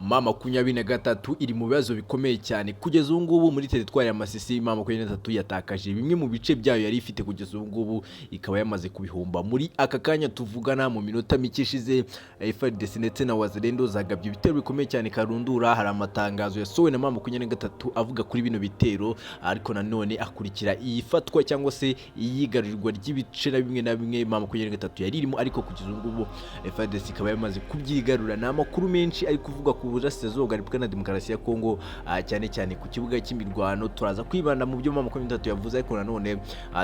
M23 iri mu bibazo bikomeye cyane kugeza ubu ngubu muri teritwari ya Masisi. M23 yatakaje bimwe mu bice byayo yari ifite, kugeza ubu ngubu ikaba yamaze kubihomba. Muri aka kanya tuvugana, mu minota mike ishize, FARDC ndetse na Wazalendo zagabye ibitero bikomeye cyane karundura. Hari amatangazo yasohowe na M23 avuga kuri bino bitero, ariko nanone akurikira iyifatwa cyangwa se iyigarurirwa ry'ibice na bimwe na bimwe M23 yari irimo, ariko kugeza ubu ngubu FARDC ikaba yamaze kubyigarura. Ni amakuru menshi ari kuvugwa ku burasirazuba bwa Repubulika na Demokarasi ya Kongo, cyane cyane ku kibuga cy'imirwano. Turaza kwibanda mu byo M23 yavuze, ariko nanone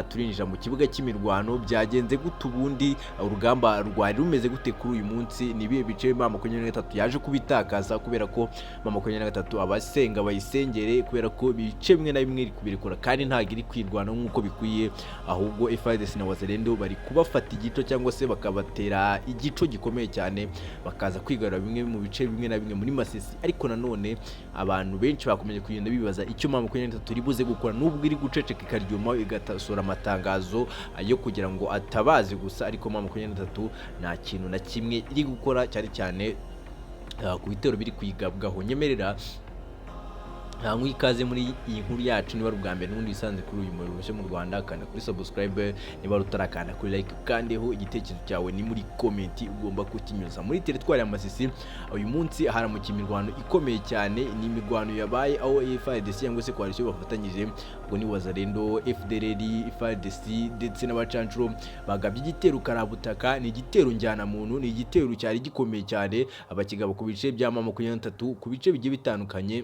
turinjira mu kibuga cy'imirwano. Byagenze gute ubundi? Urugamba rwari rumeze gute kuri uyu munsi? Ni ibihe bice M23 yaje kubitakaza? Kubera ko M23, abasenga bayisengere, kubera ko ibice bimwe na bimwe iri kubirekura kandi ntabwo iri kwirwana nk'uko bikwiye, ahubwo FARDC na Wazalendo bari kubafata igico cyangwa se bakabatera igico gikomeye cyane, bakaza kwigarura bimwe mu bice bimwe na bimwe muri Masisi. Ariko nanone abantu benshi bakomeje kugenda bibaza icyo M23 iri buze gukora, nubwo iri guceceka ikaryuma, igasohora amatangazo yo kugira ngo atabaze gusa, ariko M23 nta kintu na kimwe iri gukora, cyane cyane ku bitero biri kuyigabwaho. Nyemerera nta ikaze muri iyi nkuru yacu. Niba ari ubwa mbere n'ubundi wisanze kuri uyu muriro mushya mu Rwanda, kanda kuri subscribe. Niba utarakanda kuri like, ukandeho. Igitekerezo cyawe ni muri comment, ugomba kukinyuza. Muri teritwari ya Masisi uyu munsi haramukiye imirwano ikomeye cyane. Ni imirwano yabaye aho FARDC cyangwa se coalition bafatanyije, ubwo ni Wazalendo, FDLR, FARDC ndetse n'abacancuro, bagabye igitero karabutaka. Ni igitero njyana muntu, ni igitero cyari gikomeye cyane, abakigaba ku bice bya M23, ku bice bigiye bitandukanye.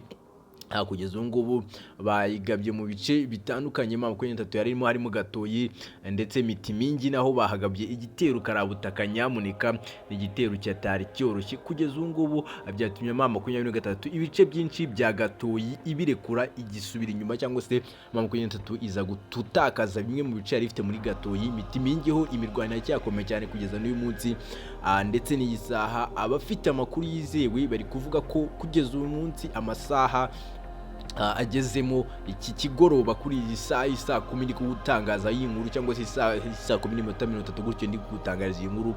Kugeza ubu ngubu bayigabye mu bice bitandukanye M23 yarimo, harimo Gatoyi ndetse Mitimingi, naho bahagabye igitero karabutaka. Nyamuneka, ni igitero cyatari cyoroshye. Kugeza ubu ngubu byatumye M23 ibice byinshi bya Gatoyi ibirekura, igisubira inyuma, cyangwa se M23 iza gutakaza bimwe mu bice yari ifite muri Gatoyi. Mitimingi ho imirwano iracyakomeye cyane kugeza n'uyu munsi, ndetse n'iyi saha abafite amakuru yizewe bari kuvuga ko kugeza uyu munsi, amasaha agezemo iki kigoroba, kuri iyi saha y'isaa 10 ndi kugutangaza iyi nkuru, cyangwa se isaa 10:30 gutyo ndi gutangariza iyi nkuru,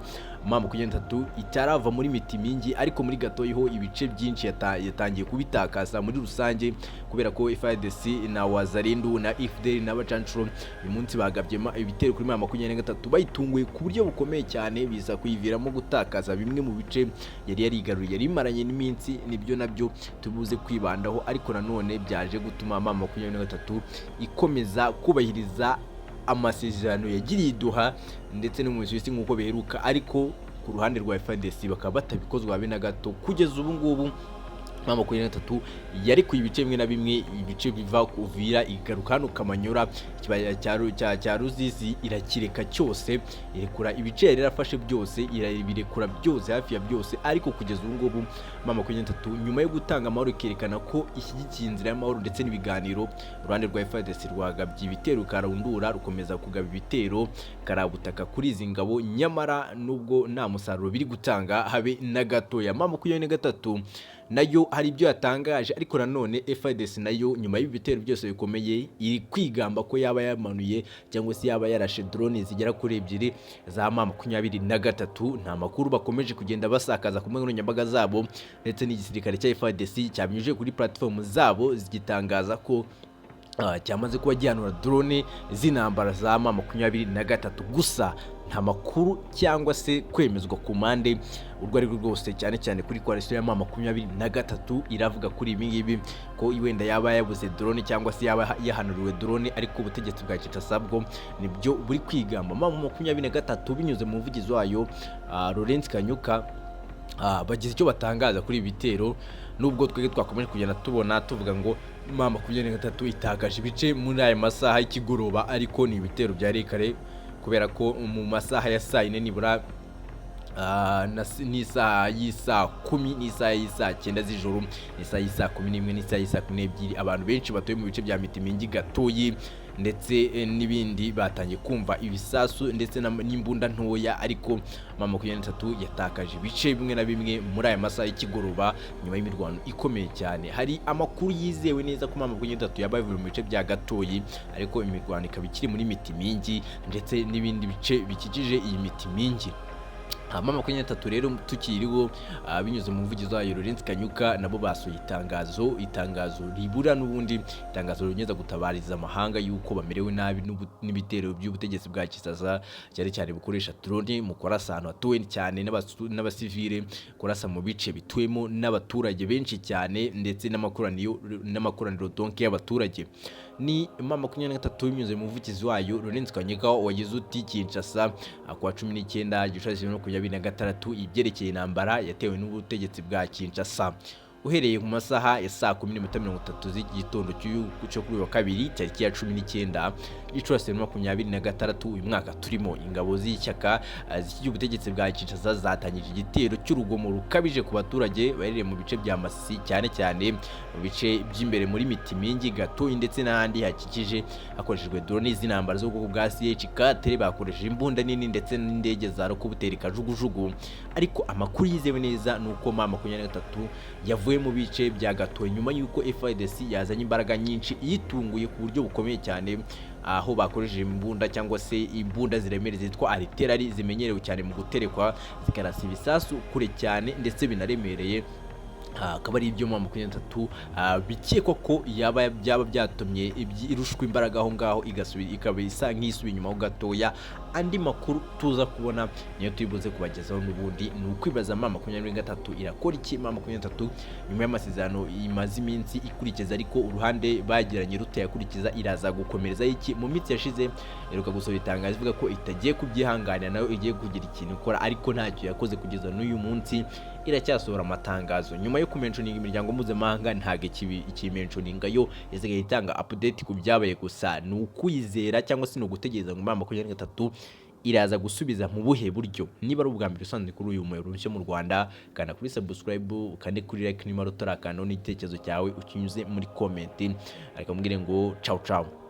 M23 itarava muri Mitimingi, ariko muri Gatoyi ho ibice byinshi yatangiye kubitakaza muri rusange, kubera ko FARDC na Wazalendo na FDL n'abacancuro uyu munsi bagabye ibitero kuri M23, bayitunguye ku buryo bukomeye cyane, biza kuyiviramo gutakaza bimwe mu bice yari yarigaruriye, yari imaranye n'iminsi. Nibyo nabyo tubuze kwibandaho, ariko nanone byaje gutuma M23 ikomeza kubahiriza amasezerano yagiriye i Doha ndetse no mu Busuwisi nk'uko biheruka, ariko ku ruhande rwa FARDC bakaba batabikozwa habe na gato. Kugeza ubu ngubu M23 yarekuye ibice bimwe na bimwe, ibice biva Uvira igaruka hano Kamanyora, ikibaya cya Ruzizi irakireka cyose, irekura ibice yari yarafashe byose, irabirekura byose, hafi ya byose. Ariko kugeza ubu ngubu M23, nyuma yo gutanga amahoro, ikerekana ko ishyigikiye inzira y'amahoro ndetse n'ibiganiro, uruhande rwa FARDC rwagabye ibitero karundura, rukomeza kugaba ibitero karabutaka kuri izi ngabo, nyamara nubwo nta musaruro biri gutanga habe na gatoya. M23 nayo hari ibyo yatangaje, ariko nanone FARDC nayo nyuma y'ibi bitero byose bikomeye iri kwigamba ko yaba yamanuye cyangwa se yaba yarashe drone zigera kuri ebyiri za M23. Nta makuru bakomeje kugenda basakaza ku mbuga nkoranyambaga zabo, ndetse n'igisirikare cya FARDC cyabinyujije kuri platform zabo zigitangaza ko cyamaze kuba gihanura drone z'intambara za M23. Gusa nta makuru cyangwa se kwemezwa ku mpande urwo ari rwo rwose, cyane cyane kuri coalition ya M23 iravuga kuri ibi ngibi ko wenda yaba yabuze drone cyangwa se yaba yahanuriwe drone, ariko ubutegetsi bwa Kinshasa bwo nibyo buri kwigamba. M23 binyuze mu muvugizi wayo Lawrence Kanyuka bagize icyo batangaza kuri ibi bitero, nubwo twebwe twakomeje kugenda tubona tuvuga ngo M23 itakaje ibice muri aya masaha y'ikigoroba, ariko ni ibitero byari kare, kubera ko mu masaha ya saa 4 nibura n'isaha y'isaa 10, n'isaha y'isaa 9 z'ijoro, n'isaha y'isaa 11, n'isaha y'isaa 12, abantu benshi batuye mu bice bya Mitimingi, Gatoyi ndetse n'ibindi batangiye kumva ibisasu ndetse n'imbunda ntoya. Ariko M23 yatakaje ibice bimwe na bimwe muri aya masaha y'ikigoroba nyuma y'imirwano ikomeye cyane. Hari amakuru yizewe neza ko M23 yaba yavuye mu bice bya Gatoyi, ariko imirwano ikaba ikiri muri Mitimingi ndetse n'ibindi bice bikikije iyi Mitimingi. Hama 23 rero tukiriho, binyuze mu muvugizi wayo Lawrence Kanyuka, nabo basohoye itangazo ribura n'ubundi, itangazo rinyeza gutabariza amahanga yuko bamerewe nabi n'ibitero by'ubutegetsi bwa Kinshasa, cyane cyane bukoresha drone mu kurasa ahantu hatuwe cyane n'abasivile, kurasa mu bice bituwemo n'abaturage benshi cyane, ndetse n'amakoraniro donc y'abaturage. Ni M23 binyuze mu muvugizi wayo Lawrence Kanyuka wagize uti: "Kinshasa, kuwa 19 Gicurasi 2026, ibyerekeye intambara yatewe n'ubutegetsi bwa Kinshasa. Uhereye mu masaha ya saa 10:30 z'igitondo cyo kuri uyu wa kabiri, tariki ya 19 Gicurasi 2026 uyu mwaka turimo, ingabo z'ishyaka zishyigikiye ubutegetsi bwa Kinshasa zatangije igitero cy'urugomo rukabije ku baturage baherereye mu bice bya Masisi, cyane cyane mu bice by'imbere muri Mitimingi, Gatoyi ndetse n'ahandi hakikije, hakoreshejwe drone z'intambara z'ubwoko bwa CH4, bakoresheje imbunda nini ndetse n'indege za rokobuteri kajugujugu. Ariko amakuru yizewe neza ni uko M23 yavuye mu bice bya Gatoyi nyuma y'uko FARDC yazanye imbaraga nyinshi iyitunguye ku buryo bukomeye cyane, aho bakoresheje imbunda cyangwa se imbunda ziremereye zitwa artillery, zimenyerewe cyane mu guterekwa zikarasa ibisasu kure cyane ndetse binaremereye. Akaba ari ibyo M23 bikekwa ko yaba byaba byatumye irushwa imbaraga aho ngaho, igasubira, ikaba isa nk'isubiye inyuma ho gatoya. Andi makuru tuza kubona niyo turi buze kubagezaho n'ubundi. Ni ukwibaza, M23 irakora iki? M23 nyuma y'amasezerano imaze iminsi ikurikiza, ariko uruhande bagiranye rutayakurikiza, iraza gukomereza iki? Mu minsi yashize iheruka gusohora itangazo ivuga ko itagiye kubyihanganira, nayo igiye kugira ikintu ikora, ariko ntacyo yakoze kugeza n'uyu munsi. Iracyasohora amatangazo nyuma yo kumentioninga imiryango mpuzamahanga, ntabwo ikimentioninga, yo isigaye itanga update ku byabaye gusa. Ni ukwizera cyangwa se ni ugutegereza ngo M23 iraza gusubiza mu buhe buryo. Niba ari ubwa mbere usanzwe kuri uyu muyoboro mushya mu Rwanda, kanda kuri subscribe, ukande kuri like niba utarakanda, n'igitekerezo cyawe ukinyuze muri comment. Ariko mbwire ngo ciao ciao.